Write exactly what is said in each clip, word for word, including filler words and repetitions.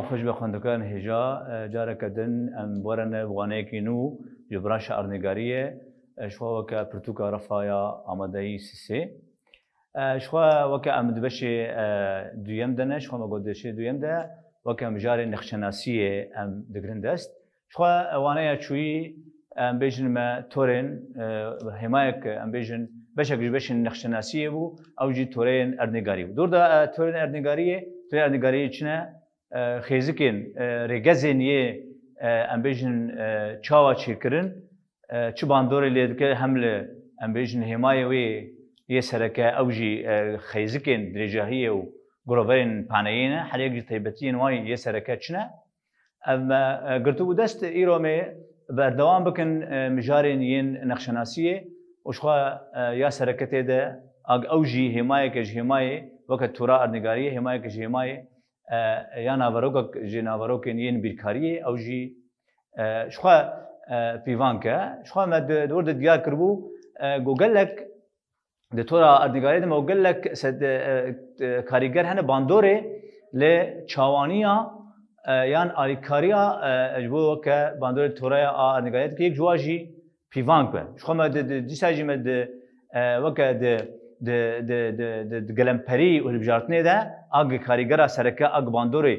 Xweş be xwendekarên hêja, e, careke din em werine bi waneyekî nû ji branşa erdnîgariyê, e, ji xwe weke pirtûka refa ya amadeyî sisê. E, ji xwe weke em di beşê, e, duyem de ne, ji xwe me got di beşê duyem de weke mijarê nexşenasiyê em digirin dest. Ji xwe waneya çûyî, em bêjin me torên, e, hêmayek, em bêjin beşek ji beşên nexşenasiyê bû, ew jî toreyên erdnîgarî bû. Dor de, e, torên erdnîgariyê, torên erdnîgariyê çi ne? E, xêzikên, e, rêgezên yê, e, em bêjin, e, çawa çêkirin, e, çi bandorê lê dike, hem li, em bêjin, hêmayê wê yê sereke, ew jî, e, xêzikên dirêjahiyê û giroverên paneyê ne, her yek ji taybetiyên wan yê sereke çi ne? Ev me, e, girtibû dest, îro em ê berdewam bikin, e, mijarên yên nexşenasiyê û ji xwe, e, ya sereke tê de, ag ew jî hêmayeke ji hêmayê, weke tora erdnîgariyê, hêmayeke ji hêmayê, e, ya naverokek ji naverokên yên bîrkariyê, ew jî, e, ji xwe, e, pîvank e. Ji xwe me di, di wir de diyar kiribû, e, ku gelek di tora erdnîgariyê de me gelek sed, e, e, karîger hene bandorê, lê çawaniya, e, yan alîkariya, e, ji bo weke bandorê toraya a erdnîgariyê dike, yek ji wan jî pîvank be. Ji xwe me di, di, dîsa jî me di, e, weke di, di, di, di, di, di gelemperî û hilbijartinê de ag karîgera sereke, ag bandorê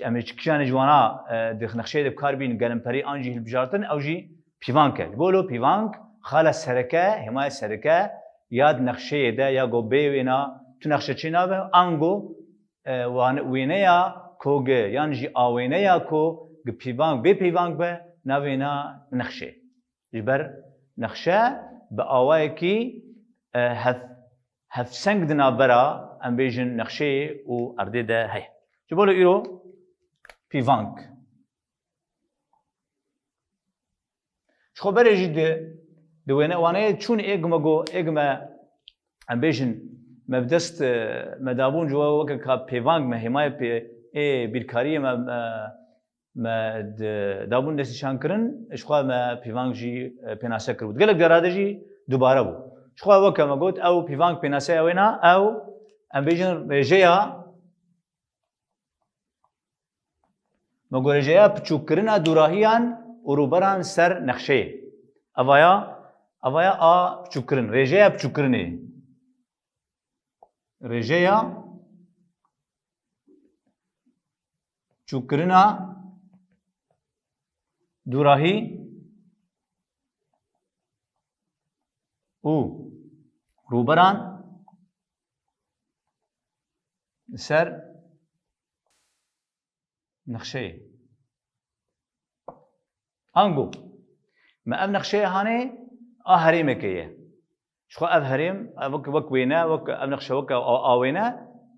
em ê çi kişanê ji wana, e, di nexşeyê de bi kar bîn, gelemperî an jî hilbijartin, ew jî pîvank e. Ji bo lo pîvank xala sereke, hêmaya sereke ya di nexşeyê de ya ku bê wêna tu nexşe çê nabe, ango, e, wan-, wêneya ku gi yan jî awêneya ku gi pîvank, bê pîvank be, navêna nexşe. Ji ber nexşe bi awayekî, e, hev-, hevseng di navbera, em bêjin, nexşeyê û erdê de heye. Ji bo li îro pîvank. Ji xwe berê jî di, di wêne, waneyê çûn ê gime go, ê gime, em bêjin, me bi dest, e, me dabûn ji we weke ka pêvank me, hêmayê pê, ê bîrkariyê me, me, me di, dabûn destnîşankirin, ji xwe me pîvank jî, e, pênase kiribû. Gelek cara de jî dubare bû. Ji xwe weke me got, ew pîvank pênaseya wê na, ew, em bêjin, rêjeya, me got, rêjeya piçûkkirina dûrahiyan û rûberan ser nexşeyê. Evaya, evaya a piçûkkirin, rêjeya piçûkkirinê. Rêjeya çûkirina dûrahî û rûberan li ser nexşeyê. Ango, me ev nexşeyê hanê a herêmeke ye. Ji xwe ev herêm, ev wek, wek wêne, wek ev nexşe, wek a, a wêne,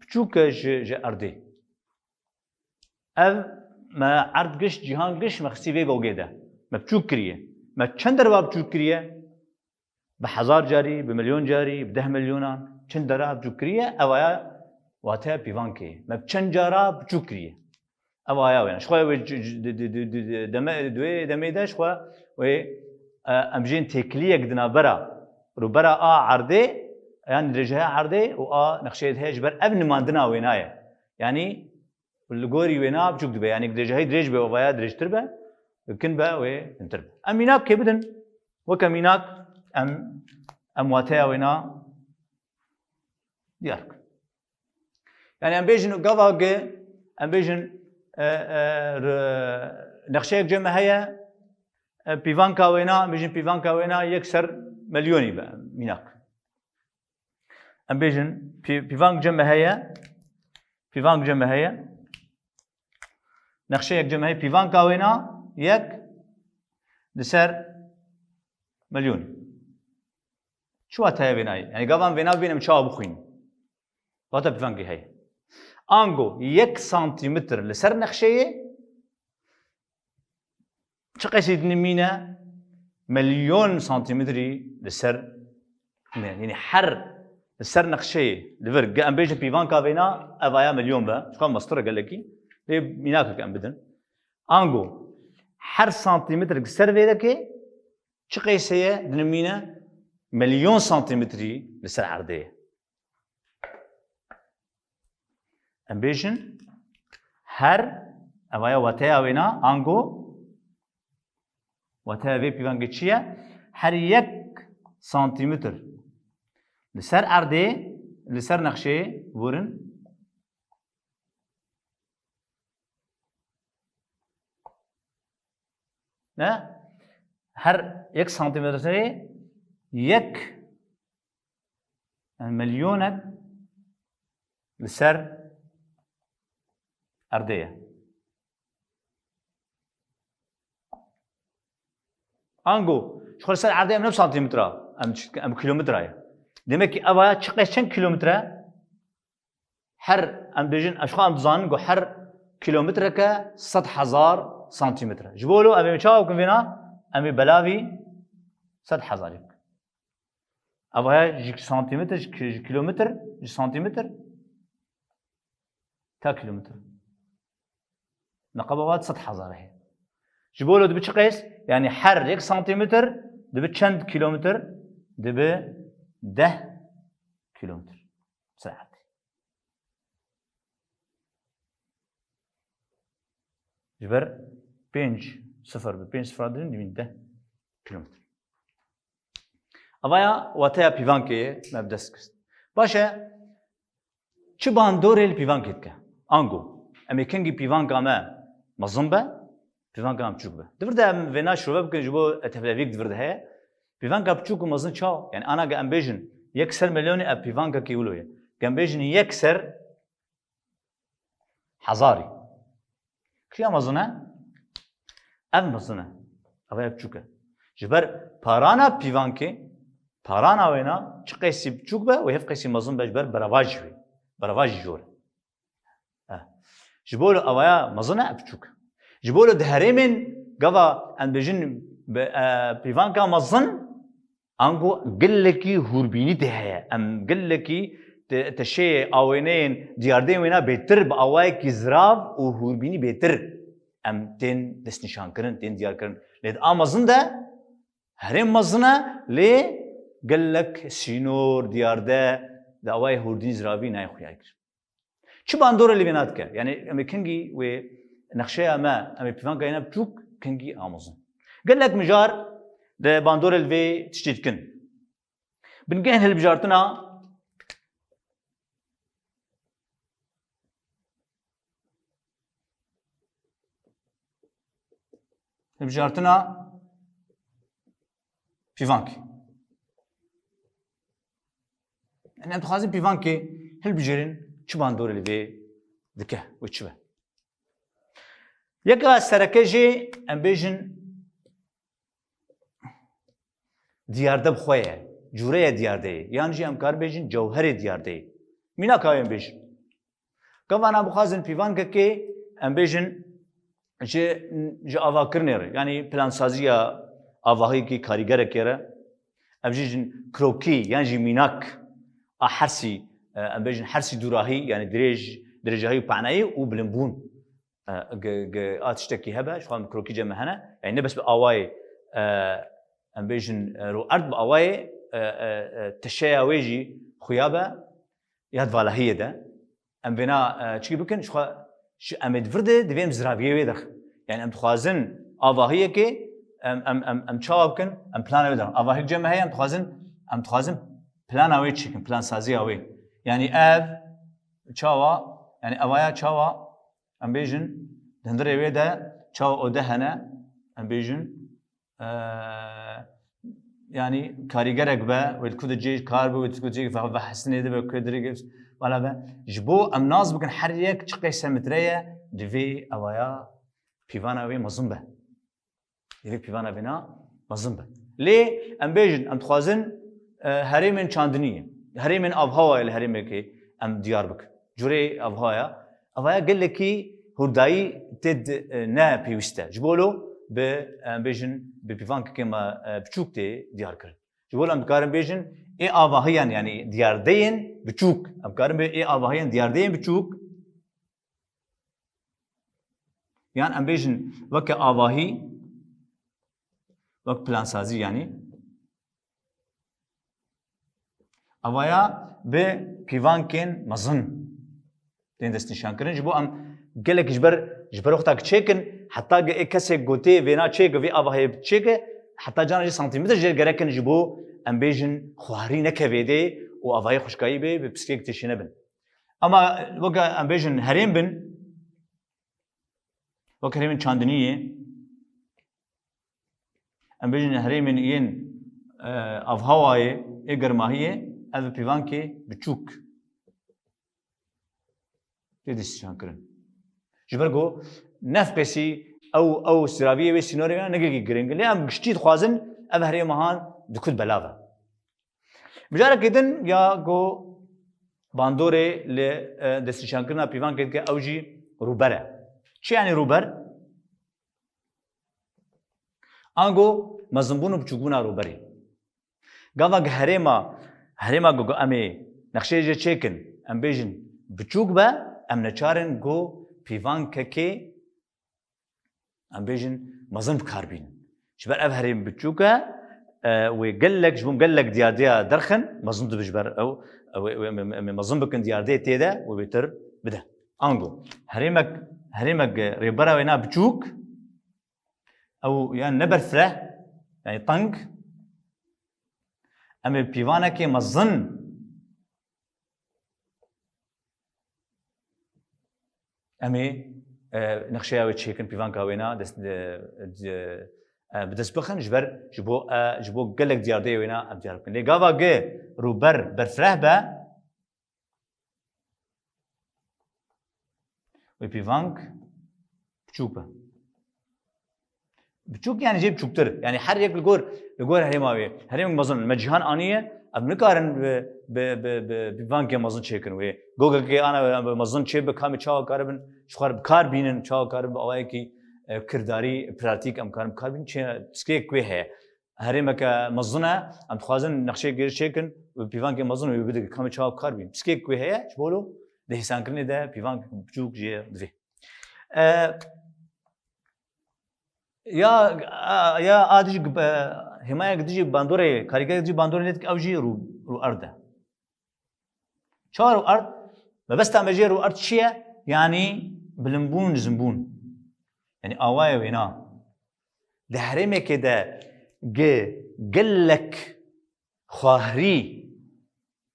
piçûk e ji, ji erdê. Ev me erd giş, cîhan giş, me xistî vê gogê de. Me piçûk kiriye. Me çend derva piçûk kiriye? Bi hezar carî, bi milyon carî, bi deh milyonan, çend cara piçûk kiriye, ev aya wateya pîvankê. Me bi çend cara piçûk kiriye. Ev aya wêne. Ji xwe wê c-, c-, di, di, di, di, di, deme, di wê demê de ji xwe wê, e, em jên têkiliyek di navbera rûbera a erdê, yan dirêjeya erdê û a nexşeyê de heye ji ber ev nimandina wêna ye. Yanî li gorî wêna biçûk dibe. Yanî dirêjahî dirêj be, ovaya dirêjtir be, kin be wê hintir be. Em mînak kê bidin, weke mînak em, em wateya wêna diyar bikin. Yanî em bêjin gava gi, em bêjin, e, e, r-, nexşeyek cem me heye, e, pîvanka wêna, em bêjin pîvanka wêna yek ser milyonî be, mînak. Em bêjin pî-, pîvank cem me heye, pîvank cem me heye. Nexşeyek cem me heye, pîvanka wêna yek li ser milyonî. Çi wateya vênayê? Yanî gavan vêna bînim çawa bixwînim? Wata pîvankê heye. Ango yek santîmetr li ser nexşeyê çi qeysî dinimîne? Milyon santîmetrî li ser, yanî her li ser nexşeyê li vir, ge-, em bêjin pîvanka vêna evaya milyon be. Çiqa mestir e gelekî. Lê mînakek em bidin. Ango her santîmetrek li ser vêrekê çi qeyseye dinimîne? Milyon santîmetrî li ser erdê ye. Em bêjin her Evaya wateya wêna, ango wateya vê pîvankê çi ye? Her yek santîmetr li ser erdê, li ser nexşê, burin. Ne? Her yek santîmetrê yek, yani milyonek li ser erdê ye. Ango, ji xwe li ser erdê em ne santîmetre, em çi, em kilometre ye. Demek ki ev aya çi qeş çend kilometre? Her, em bêjin, ez xwe em dizanin ku her kilometreke sed hezar santîmetre. Ji bo lo em ê çawa bikin vêna? Em ê belavî sed hezarî bikin. Ev heye ji santîmetr, ji ki-, ji kilometr, ji santîmetr ta kilometr. Neqeba wat sed hezar heye. Ji bo lo dibi çi qeys? Yani her yek santîmetr dibi çend kilometr? Dibi deh kilometr. Saetê. Ji ber pênc sifir bi pênc sifir dirin dibîn deh kilometr. Avaya wateya pîvankê me bi dest xist. Baş e, çi bandorê li pîvankê dike? Ango, em ê kengî pîvanka me mezin be, pîvanka me biçûk be. Di vir de em vêna şirove bikin ji bo tevlevîk di vir de heye. Pîvanka biçûk û mezin çawa? Yani ana ge em bêjin yek ser milyonê ev pîvankekî wilo ye. Ge em bêjin yek ser hezarî. Kîya mezin e? Ev mezin e. Ev ê biçûk e. Ji ber parana pîvankê, parana wêna çi qeysî biçûk be, wê hêv qeysî mezin be ji ber berevajî wê. Berevajî jor e. Eh. Ji bo li avaya mezin e, biçûk e. Ji bo li di herêmên gava em bêjin bi, eh, pîvanka mezin, ango gelekî hûrbînî tê heye. Em gelekî te-, teşeyê awêneyên diyardeyên wêna bêtir bi awayekî zirav û hûrbînî bêtir em tên destnîşankirin, tên diyarkirin. Lê di a mezin de herêm mezin e, lê gelek sînor, diyarde di awayê hûrdînî ziravî nayê xuya kirin. Çi bandorê li vêna dike? Yani em ê kengî wê nexşeya me, em ê pîvanka yê ne biçûk, kengî a mezin. Gelek mijar di bandorê li vê tiştî dikin. Bingehên hilbijartina, hilbijartina pîvankê. Yani em dixwazin pîvankê hilbijêrin çi bandorê li vê dike û çi be. Yeka sereke jê em bêjin diyarde bi xwe ye, cûreya diyardeyê, yan jî em karin bêjin cewherê diyardeyê. Mînaka em bêjin. Gavana bixwazin pîvankekê, em bêjin, ji, ji avakirinê re, yanî plansaziya avahiyekî, karîgerekê re, em jî jin krokî yan jî mînak a hersî, e, em bêjin hersî dûrahî, yanî dirêj, dirêjahî û panayî û bilimbûn. E, ge-, ge-, a tiştekî hebe, ji xwe em krokî cem me hene. Yanî ne bes bi awayê, e, em bêjin, e, ro erd bi awayê, e, e, e, teşeya wê jî xuya be. Ya di valahiyê de em vêna, e, çikî bikin, ji xwe, ji em ê di vir de divê em ziraviyê wê derxin. Yani em dixwazin avahiyekê, em, em, em, em çawa bikin, em plana wê derxin. Avahiyek cem me heye, em dixwazin, em dixwazin plana wê çêkin, plansaziya wê. Yani ev çawa, yani evaya çawa, em bêjin, di hundirê wê de çawa ode hene, em bêjin, Eee, yanî karîgerek be, wê li ku de cihê kar be, wê li ku cihê ve-, vehesinê de be, ku dirê ge-, wala be. Ji bo em nas bikin her yek çi qeyse metre ye, divê evaya pîvana wê mezin be. Divê pîvana vêna mezin be. Lê em bêjin, em dixwazin, e, herêmên çandiniyê, herêmên avhawayê li herêmekê em diyar bikin. Curê avhaya, Evaya gelekî hurdayî tê di, e, ne pêwîst e. Ji bo lo bi, em bêjin, bi pîvankekê me, e, biçûk tê diyar kirin. Ji bo lo em dikarin bêjin, ê avahiyan, yanî diyardeyên biçûk. Em karin bê ê avahiyan diyardeyên biçûk. Yan em bêjin weke avahî, wek plansazî yanî. Avaya bi pîvankên mezin tên destnîşankirin. Ji bo em Gelek ji ber, ji ber wexta ki çêkin, heta ge ê kesek gotê vêna çêke, vê avahiyê çêke, heta cana jî santîmetr jê gerek in ji bo, em bêjin, xwarî nekevê dê û avahiyê xwişkayî bê, bi piskek têşî nebin. Ama weke em bêjin herêm bin, wek herêmên çandiniyê, em bêjin herêmên yên, e, avhewayê, ê germahiyê, ev pîvankê biçûk tê destnîşankirin. Ji ber ku nefqesî ew, ew siraviyê wê sînorê ne gelekî giring e. Lê em giştî dixwazin ev herêma han dikut belav e. Mijarekê din ya ku bandorê li, e, destnîşankirina pîvankê dike ew jî rûber e. Çi yanî rûber? Ango mezinbûn û biçûkbûna rûberê. Gava gi herêma, herêma ku, ku em ê nexşeyê jê çêkin, em bêjin biçûk be, em neçar in ku pîvankekê, em bêjin, mezin bi kar bînin. Ji ber ev herêm biçûk e, e, wê gelek, ji bo gelek diyardeya derxin, mezin dibe ji ber ew, ew, wê, wê, em, em, em mezin bikin diyardeyê tê de, wê bêtir bide. Ango, herêmek, herêmek rêbera wê na biçûk, ew yan ne berfireh, yanî teng, em ê pîvanekê mezin, em ê, e, nexşeya wê çêkin, pîvanka wê na dest, e, e, e, bi dest bixin, ji ber, ji bo, e, ji bo gelek diyardeyê wê na em diyar bikin. Lê gava ge rûber berfireh be, wê pîvank biçûk be. Biçûk yanî jê biçûktir. Yanî her yek li gor, li gor herêma wê. Herêmek mezin me cîhan aniye, em nikarin bi, bi, bi, bi, bi pîvankê mezin çêkin wê. Gogekê ana wê, em bi mezin çê bi kamê çawa karibin, ji xwe bi kar bînin, çawa karibin bi awayekî, e, kirdarî, pratîk em karin bi kar bînin, çê, piskek wê heye. Herêmeke mezin e, em dixwazin nexşeyê gêrî çêkin, bi pîvankê mezin wê bidin, kamê çawa bi kar bînin. Piskek wê heye, ji bo lo di hêsankirinê de pîvank biçûk jê divê. E, ya, a, ya a dijî, e, hêmayek dijî bandorê, karîgerek dijî bandorê lê dike, ew jî rû, rû erd e. Çawa rû erd? Mebesta me jê rû erd çi ye? Yanî bilimbûn, nizimbûn. Yanî awayê wêna. Di herêmekê de ge-, gelek xwahrî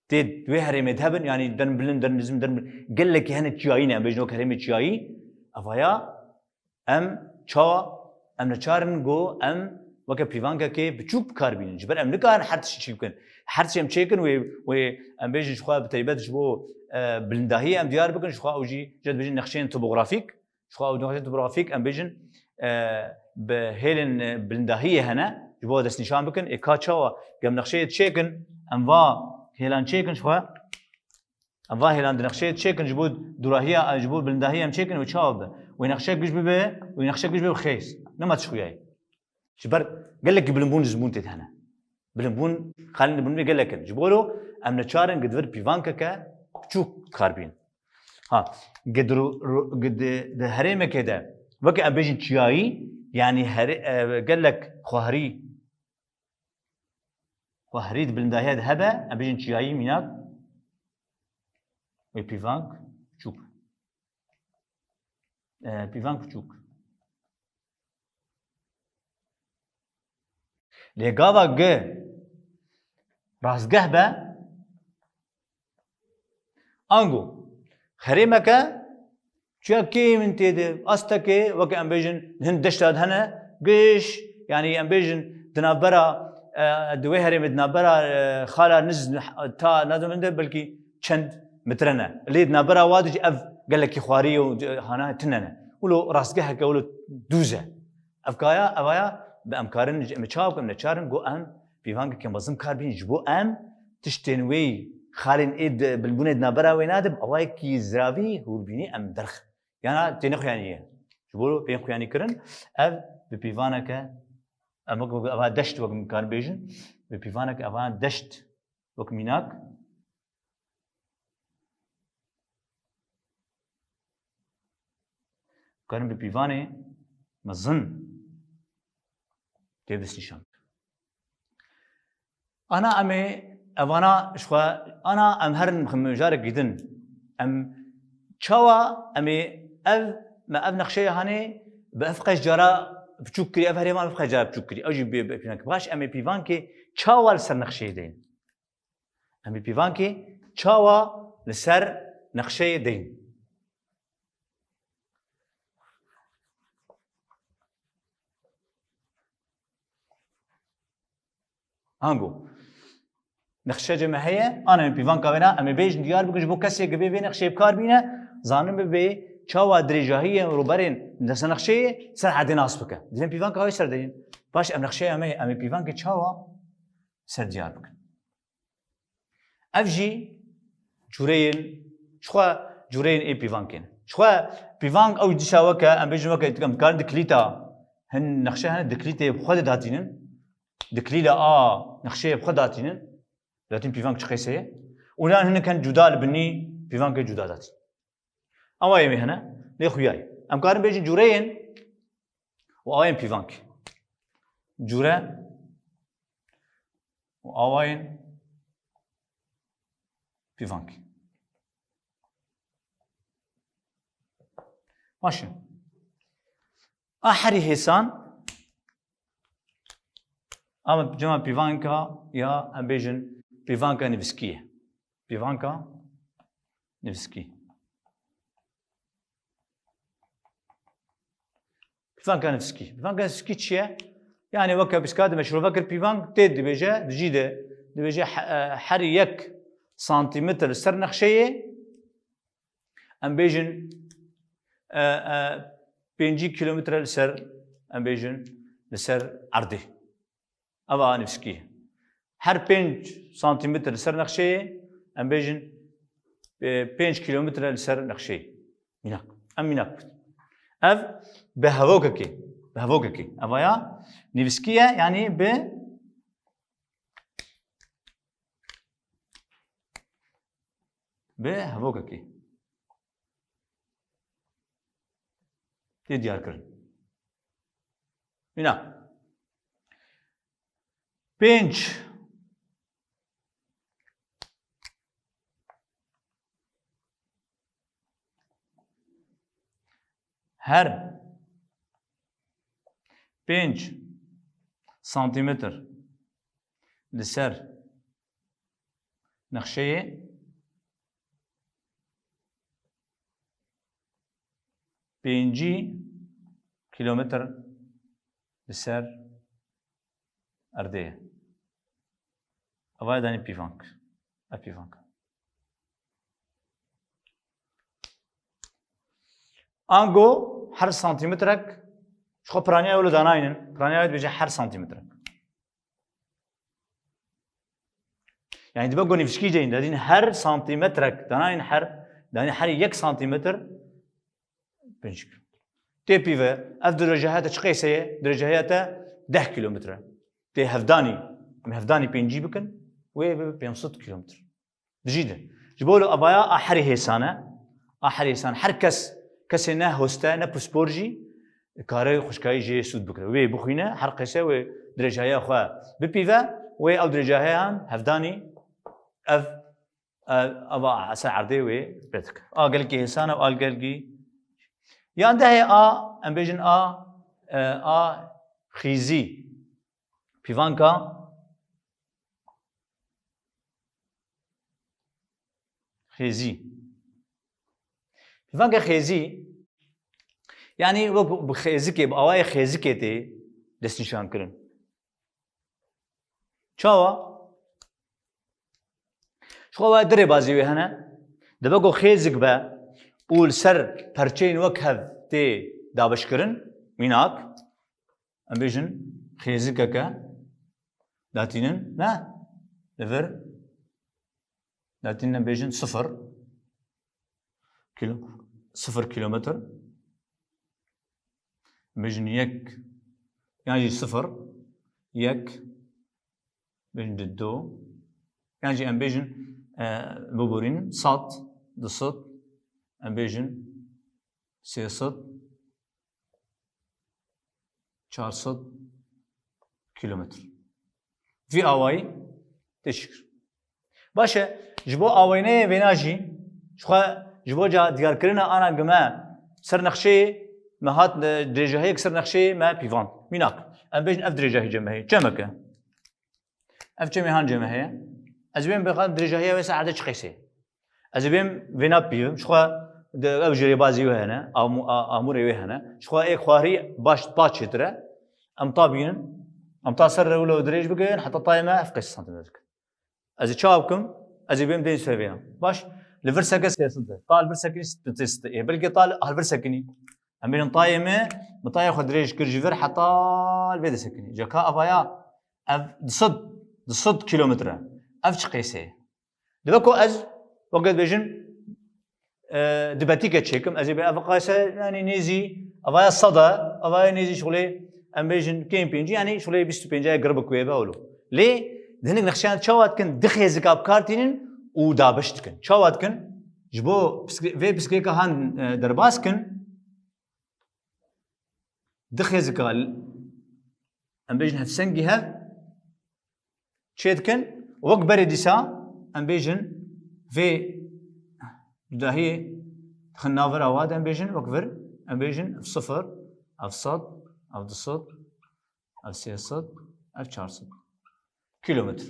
tê wê herêmê de hebin, yanî derin bilind, derin nizim, derin bilind, gelekî hene çiyayî ne, em bêjin wek herêmê çiyayî, evaya em çawa, em neçar in ku em weke pîvankekê biçûk bi kar bînin. Ji ber em nikarin her tiştî çî bikin. Her tiştî em çêkin wê, wê em bêjin ji xwe bi taybet ji bo, e, bilindahiyê em diyar bikin, ji xwe ew jî, jê dibêjin nexşeyên topografîk, Ji xwe ew nexşeyên topografîk em bêjin, e, bi hêlên, e, bilindahiyê hene, ji bo destnîşan bikin. Ê ka çawa? Gem nexşeyê çêkin, em va hêlan çêkin ji xwe. Em va hêlan di nexşeyê çêkin, ji bo dûrahiya, ji bo bilindahiyê em çêkin, wê çawa bibe? Wê nexşe giş bibe, wê nexşe giş bibe xêz. Nema tişt xuyayê. Ji ber gelekî bilimbûn, nizimbûn tê de hene. Bilimbûn, xalên bilimbûnê gelek in. Ji bo lo em neçar in gi di vir pîvankeke biçûk kar bînin. Ha, gi di ru-, ru-, gi di, di herêmekê de, weke em bêjin çiyayî, yanî herê-, e, gelek xwahrî, xwahrî di bilindahiya de hebe, em bêjin çiyayî mînak, wê pîvank biçûk. E, pîvank biçûk. Lê gava gi rastgeh be, ango herêmeke çiya kêm in tê de, astekê, weke em bêjin, hin deşta de hene, giş, yanî em bêjin, di navbera, e, di wê herêmê di navbera, e, Xala Niz ta Nazim de belkî çend metre ne. Lê di navbera wa de jî ev gelekî xwarî û hana tune ne. Wilo rastgeheke wilo dûz e. Ev kaya, ev aya, bi em karin, em ê çawa bikin, em neçarin, got em pîvankeke mezin kar bînin, ji bo em tiştên wê xalên ê di bilbûnê di navbera wê nade, bi awayekî ziravî hûrbînî em derxin. Yana tê nexuyanî ye. Ji bo pê xuyanî kirin, ev bi pîvaneke, em wek, wek, eva deşt wek em karin bêjin, bi pîvaneke eva deşt wek mînak, karin bi pîvanê mezin tê destnîşan. Ana em ê evana ji xwe, ana em herin mijarekî din. Em çawa em ê Ev, me ev nexşeya hanê bi ev qeş cara biçûk kirî, ev herêman bi ev qeş cara biçûk kirî. Ew jî bê, bê pîvankê. Baş, em ê pîvankê çawa li ser nexşeyê deyin? Em ê pîvankê çawa li ser nexşeyê deyin? Ango. Nexşe cê me heye, an em ê pîvanka wê ne, em ê bêjin diyar bikin, ji bo kesê ki bê vê nexşeyê bi kar bîne, zanin bibe çawa dirêjahiyên rûberên li ser nexşeyê ser erdê nas bike. Dîtin pîvanka wê ser deyin. Baş, em nexşeya me ye, em ê pîvankê çawa ser diyar bikin? Ev jî cûreyên, çixwe cûreyên ê pîvankên. Çixwe pîvank ew dîsa weke, em bêjin weke, em dikarin diklîta, hin nexşe hene diklîtê bi xwe de datînin. Diklîla a nexşeyê bi xwe datînin. Datîn pîvank çi qeyse ye. Û yan hinek hen cuda li binî pîvankê cuda datîn. Awa yê wê hene, lê xuya ye. Em karin bêjin cûreyên û awayên pîvank. Cûre û awayên pîvank. Baş e. A herî hêsan, ama cema pîvanka ya, em bêjin, pîvanka nivîskî ye. Pîvanka nivîskî. Pîvanka nivîskî. Pîvanka nivîskî çi ye? Yani weke pîska dime şirove kir pîvank tê dibêje, di jî de dibêje he-, e, her yek santîmetr li ser nexşeyê, em bêjin, e, e, pêncî kîlometre li ser, em bêjin, li ser erdê. Ev a nivîskî. Her pênc santîmetr li ser nexşeyê, em bêjin, e, pênc kîlometre li ser nexşeyê. Mînak. Em mînak bikin. Ev bi hevokekê, bi hevokekê. Ev aya nivîskî ye, yanî bi, bi hevokekê. Tê diyar kirin. Mînak. Pênc. Her pênc santîmetr li ser nexşeyê pêncî kîlometr li ser erdê ye. Eva ye danî pîvank. Ev pîvank. Ango her santîmetrek, ji xwe piraniya wilo danaynin, piraniya wê dibêje her santîmetrek. Yani dibe ku nivîskî ceyîn, dedîn her santîmetrek, danayên her, danî her yek santîmetr pênc kîlometr. Tê pîve, ev dirêjahiya te çi qeyse ye? Dirêjahiya te deh kîlometr e. Tê hevdanî, em hevdanî pêncî bikin, wê bibe pênc sed kîlometr. Dijî de. Ji bo li avaya a herî hêsan e. A herî hêsan. Her kes, kesê ne hoste, ne pispor jî kare xwişkayî jê sûd bikire. Wê bixwîne, her qeyse wê dirêjahiya xwe bipîve, wê ew dirêjahiyan hevdanî ev, ev, eva ser erdê wê pê dike. A gelkî hêsan e, a gelkî. Yan dehê a, em bêjin a, e, a xîzî. Pîvanka xêzî. Pîvanka xêzî, yanî wek bi xêzikê, bi awayê xêzikê tê destnîşankirin. Çawa? Ji xwe wê du rêbazî wê hene. Dibe ku xêzik be û li ser perçeyên wek hev tê dabeşkirin, mînak, em bêjin xêzikeke datînin, ne? Li vir datînin em bêjin sifir kilo-, sifir kîlometr. Em bêjin yek, yan jî sifir, yek, bêjin di du, yan jî em bêjin, e, biborînin sed, du sed, em bêjin sê sed, çar sed kîlometr. Vî awayî tê şikir. Baş e, ji bo aweyneyê vêna jî, ji xwe, ji bo ca diyarkirina ana gime Ser nexşeyê me hat, e, dirêjahiyek ser nexşeyê me pîvand. Mînak. Em bêjin ev dirêjahî cem me heye. Çemeke. Ev çemê han cem me heye. Ez ê bêm bêxan dirêjahiya wê saete çi qeysê. Ez ê bêm vêna bipîvim. Jixwe de ev jê rêbazî wê hene. Amû-, a-, amûrê wê hene. Jixwe ê xwarî baş, paç çêtir e. Em ta bînin. Em ta ser rewlo dirêj bikin. Heta tayê me ev qeysê santimetr dikin. Ez ê çawa bikim? Ez ê bêm dên ser vêna. Baş. Li vir seke sê sed e. Ta li vir sekinî sê sed e. Belkî ta li vir sekinî. Em bêjin tayê me, min tayê xwe dirêj kir ji vir heta li vê de sekinî. Ceka avaya ev du sed, du sed kilometre. Ev çi qeysê ye? Dibe ku ez, weke dibêjin, e, di betîke çêkim, ez ê bê ev qeyse, yanî nêzî, avaya seda, avaya nêzî şixulê, em bêjin kêm pêncî, yanî şixulê bîst û pênc gir bi ku wê be wilo. Lê di hinek nexşeyan çawa dikin, di xêzika bi kar tînin û dabiş dikin. Çawa dikin? Ji bo piskê-, vê piskêka han, e, derbas kin, di xêzika l-, em bêjin hevsengî hev çê dikin. Wek berê dîsa em bêjin vê dahiyê dixin navbera wa de em bêjin wek vir, em bêjin ev sifir, ev sed, ev du sed, ev sê sed, ev çar sed kilometr.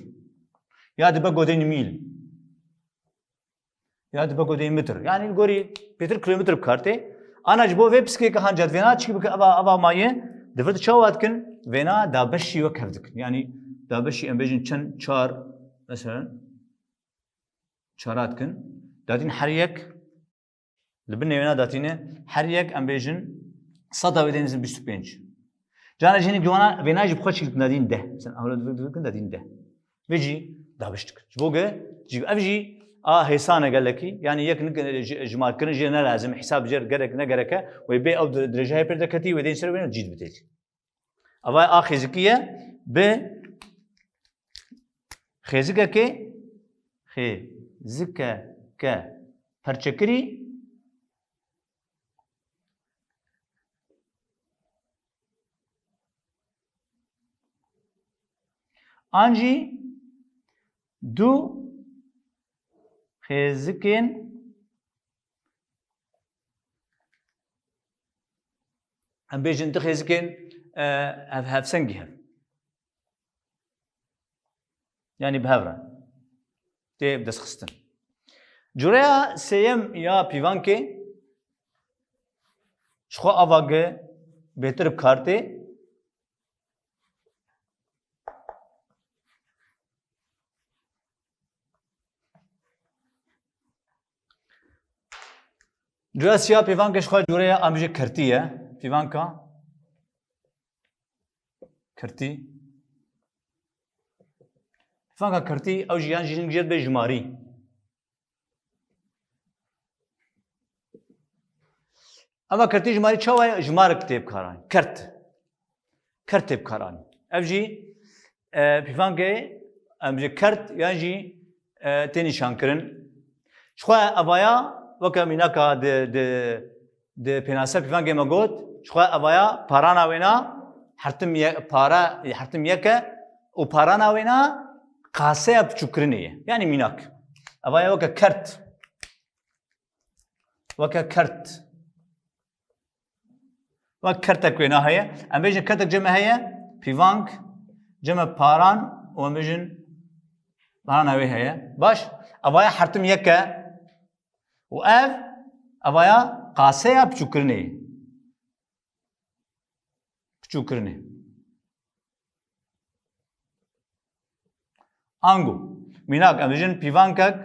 Ya dibe godên mîl. Ya dibe godên metr. Yanî li gorî pêtir kilometr bi kar tê. Ana ji bo vê piskê ke hanca divêna çi bike eva, eva maye, di vir de çawa dikin? Vêna dabeşî wek hev dikin. Yanî dabeşî em bêjin çend çar, mesela çara dikin. Datîn her yek, li binê wêna datîne her yek em bêjin sed a wê dênizin bîst û pênc. Cana jî hinek ji wana vêna jî bi xwe çî dikin datîn deh. Mesela ewle dikin datîn deh. Vê jî dabiş dikin. Ji bo ge, jî ev jî a hêsan e gelekî. Yanî yek nik-, ji-, jimarkirin jê ne lazim, hesab jê gerek ne gerek e. Wê bê ew di-, dirêjahê pêr de ketî, wê dên ser wê cî dibitêtî. Ava a xêzikî ye, bi xêzikekê, xêzikeke perçekirî, an jî du xêzikên, em bêjin du xêzikên, e, hev-, hevsengî hev. Yanî bi hev re tê bi dest xistin. Cureya sêyem ya pîvankê ji xwe ava ge bêtir bi kar tê. Cureya siya pîvankê ji xwe cureya em bêjin kertî ye. Pîvanka kertî. Pîvanka kertî ew jî yan jî hinek jê dibê jimarî. Eva kertî jimarî çawa ye? Jimarek tê bi kar anî. Kert. Kert tê bi kar anî. Ev jî, e, pîvankê em ji kert yan jî, e, tê nîşankirin. Ji xwe evaya weke mînaka di, di, di pênase pîvankê me got, ji xwe evaya parana wêna hertim ye-, para, hertim yek e û parana wêna qaseya piçûkirinê ye. Yanî mînak. Evaya weke kert. Weke kert. Wek kertek wêna heye. Em bêjin kertek cem me heye. Pîvank, cem me paran û em bêjin parana wê heye. Baş. Evaya hertim yek e. Û ev, evaya qaseya piçûkirinê ye. Piçûkirinê. Ango. Mînak, em dijin pîvankek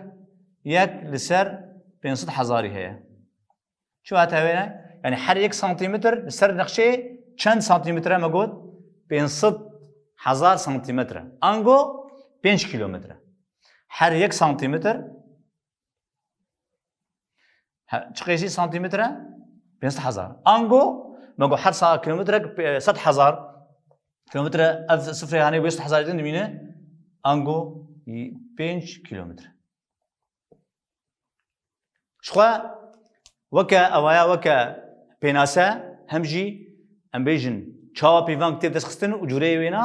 yek li ser pênc sed hezarî heye. Çi wate wê ne? Yanî her yek santîmetr li ser nexşeyê çend santîmetr e me got? Pênc sed hezar santîmetr e. Ango pênc kîlometr e. Her yek santîmetr He, çi qeysî santîmetre? Pênc sed hezar. Ango, me got her sa-, kilometrek, e, sed hezar kilometre, ev sifrê hanê wê sed hezarê din dimîne. Ango, pênc kilometre. Ji xwe weke evaya, weke pênase, hem jî em bêjin çawa pîvank tê destxistin û cûreyê wêna,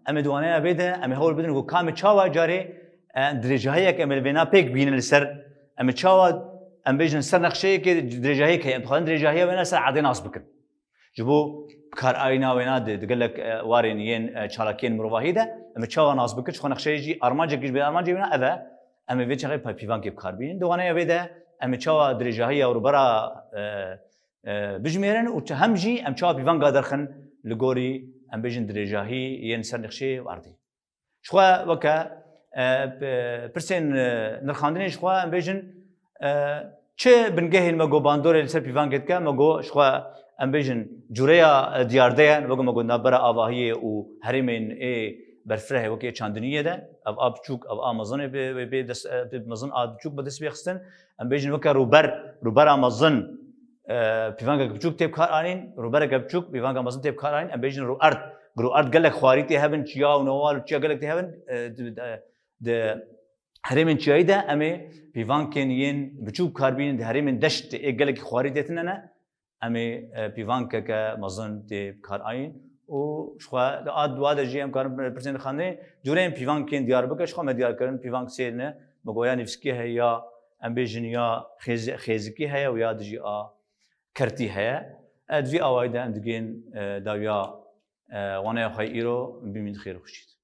em ê di waneya vê de, em ê hewl bidin ku kamê çawa carê, e, dirêjahiyek em ê li vêna pêk bînin li ser, em ê çawa em bêjin ser nexşeyekê dirêjahiyek heye, em dixwazin dirêjahiya wêna ser erdê nas bikin. Ji bo bikaranîna wêna di, di gelek, e, warên yên, e, çalakiyên mirovahiyê de, em ê çawa nas bikin, ji xwe nexşeyê jî armancek ji bê armancê wêna ev e, em ê vê çaxê pîvankê bi kar bînin. Di waneya vê de em ê çawa dirêjahiya rûbera, e, e, bijmêrin û çi-, hem jî em çawa pîvanka derxin li gorî, em bêjin, dirêjahî yên ser nexşeyê û erdê. Ji xwe weke, e, p-, pirsên, e, nirxandinê ji xwe em bêjin, e, çi bingehên me got bandorê li ser pîvankê dike, me got ji xwe em bêjin cûreya, e, diyarde ye, weke me got navbera avahiyê û herêmên ê berfirehê weke ê çandiniyê de, ev a biçûk, ev a mezin ê bi, bi, bi dest, e, bi mezin a biçûk bi dest bê xistin. Em bêjin weke rûber, rûbera mezin, e, pîvankeke biçûk tê bi kar anîn, rûbereke biçûk, pîvanka mezin tê bi kar anîn, em bêjin rûerd. Rûerd gelek xwarî tê hebin, çiya û newal û çiya gelek tê hebin, e, di, di, di herêmên çiyayî de em ê pîvankên yên biçûk bi kar bînin, di herêmên deşt ê gelekî xwarî tê tine ne, em ê, e, pîvankeke mezin tê bi kar anîn û ji xwe di a dua de jî em karin pirsên xandinê cûreyên pîvankên diyar bike, ji xwe me diyar kirin pîvank sê ne, me got ya nivîskî heye ya em bêjin ya xêz-, xêzikî heye û ya dijî a kertî heye. E, di vî awayî de em digên, e, dawiya, e, waneya xwe îro, bimîn xêr û xweşî.